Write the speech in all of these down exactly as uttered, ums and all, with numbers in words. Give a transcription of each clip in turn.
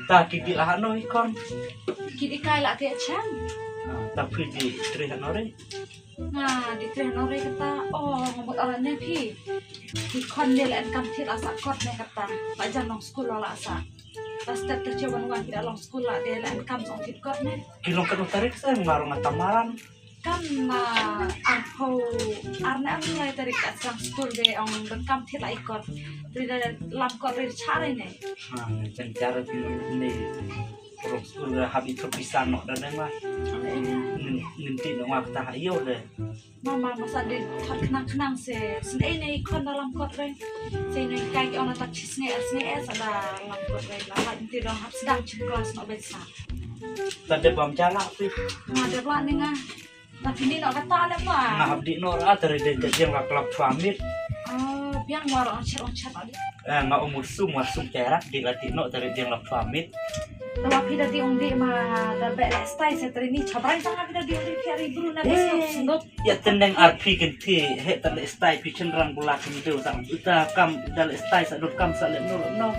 Ta ki dih la hano i khon. Ki dih kai la te chem. Ah, ta phi dih trei hano re. Nga dih trei hano re kata. Oh, nga mut ora ne phi. Ki khon de la en kam thied la sah kot ne kata. La jan long skul la sah. Ta step ta che wan wan ki da long skul la de la en kam song thied kot ne. Ki long katno tarik sa nga rong ata maram. Kan, ah, arphew ar ne arphew lai tarik ka sdang skul de ong donkam thied la i kot. Ri da lam kot ri cha re ne. Ha, jan jar ne rong skul de hap i thok pisa nok da ne ma. Ngin, ngin ti nok ma kata ha io de. Mama masa de thot khnang khnang se. Sdei ne i khon da lam kot re. Se ne kai ki ong na tak chi sngi ar sngi e sa da lam kot re. La la nti dong hap sdang chin klas nok be sa. Ta de bam jala phi. Ma de bla ne nga. Na pini no kata le ma. Nga hap dih noh ra tari de de jeng la klap chwa mit. Oh, biang war ong chet ong chet ali. Eh, nga umur sum war sum terak dih la dih noh tari jeng la chwa mit. Tawa phi da dih ong dih ma da be le stai se tari ni chabrai tang phi da dih ong dih phi ari bru na be sngop sngop. Ya tendeng ar phi kenti he ta le stai phi chen rang bula kenti ta uta kam da le stai sa dot kam sa le no no.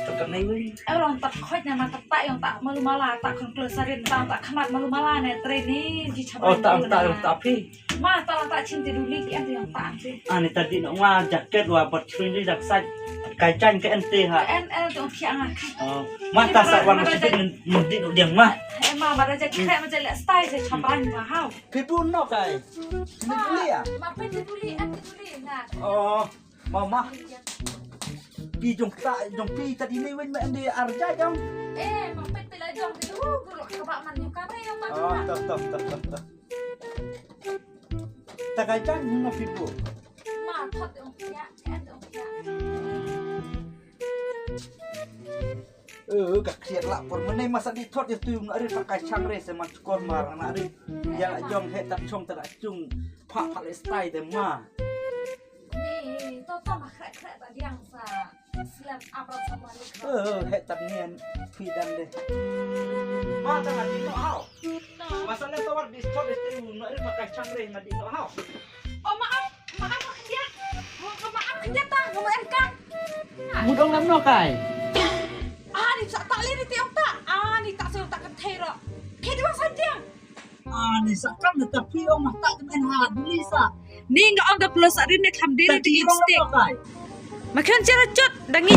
Ta kam nai wei. Ai long tak khoj na ma tak ta yong tak malu mala tak khon klo sarin tak tak khamat malu mala ne tari ni ji chabrai. Oh tak tak tak phi. Ma ta la ta chin ti duli ki en ti yong ta an ti. Ani ta di no wa jacket wa bot chrin di dak sai. Kai chan ka en ti ha. En en tong thiang ah. Oh, ma ta sa wan ma chi min min di no diang ma. Eh ma ba da jacket ma jacket style se chapan ma hau. Ki bu no kai. Ni duli ya. Ma pe ti duli en ti duli na. Oh, ma ma. Pi jong ta jong pi ta di ni wen ma en di arja jong. Eh ma pe pe la jong ti du guru ka ba man yong ka ne yong ta. Oh, tap tap tap tap tap. Ta kai chan no phi bu. Ma thot ong ya, en ong ya. Eh, ka kriat la por mane masa di thot ya tu na ri pakai chang re se man chukor mar na ri. Ya la jong he tak chong ta da chung pha pha le stai de ma. Ni to to ma khrek khrek ta diang sa. Slem apa sama ni. Eh, he tak nian phi dan de. Ma ta na di no hau. Masa le tawar di thot di tu na ri pakai chang re na di no hau. Oh maaf, maaf khyndiat. Maaf khyndiat ta, ngam en kan. Mut ong lem no kai. Ah, ni sa tak le ni ti ong ta. Ah, ni tak se tak ka thei ro. Ke di wa sa diang. Ah, ni sa kam na ta phi ong ma tak men ha duli sa. Ni nga ong da plus arin ne kham diri di lipstick. Ma khan chera chot da ngi.